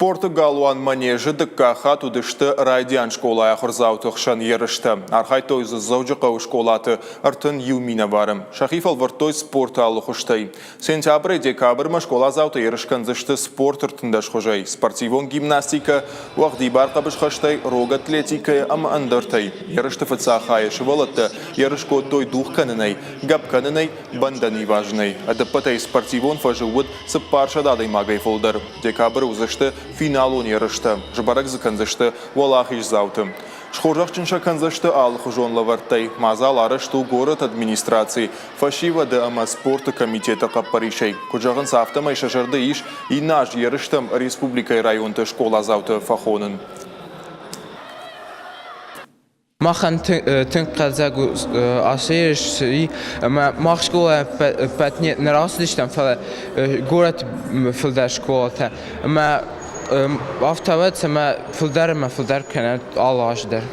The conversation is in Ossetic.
Спорты галуан Манеж-ы дыккаг хатт уыдысты райдиан скъолайы ахуырдзауты хсӕн ерыстӕ. Архайдтой дзы Дзӕуджыхъӕуы скъолаты 31 минӕвары. Сӕхи фӕлвӕрдтой спорты алы хуызтӕй. Сентябрӕй декабрмӕ скъоладзаутӕ ерыс кӕндзысты спорты 13 хуызӕй, спортивон гимнастикӕ, уӕгъдибар хъӕбысхӕстӕй, рог атлетикӕйӕ ӕмӕ ӕндӕртӕй. Ерысты фыццаг хайы сывӕллӕттӕ ерыс кодтой дугъ кӕнынӕй, гӕпп кӕнынӕй, бӕндӕн ивазынӕй. Ӕдӕппӕтӕй спортивон фӕзы уыд 400 адӕймагӕй фылдӕр. Декабры уыдзысты финалон ерыстӕ, сбӕрӕг дзы кӕндзысты уӕлахиздзауты. Схорзӕхджын сӕ кӕндзысты алыхуызон лӕвӕрттӕй. Мадзал арӕзт у горӕты администрацийы, фӕсивӕды ӕмӕ спорты комитеты хъӕппӕрисӕй. Куыд зӕгъынц, афтӕмӕй сӕ зӕрды ис иннӕ аз ерыстӕм республикӕйы районты скъоладзауты фӕхонын. Махӕн тынг хъӕлдзӕг у ацы ерыс ӕмӕ мах скъолайӕ ӕппӕт нӕ рацыдыстӕм, фӕлӕ горӕты фылдӕр скъолатӕ. Ӕмӕ афтӕ уӕд, цӕмӕй фылдӕр ӕмӕ фылдӕр кӕнӕт алы аз дӕр.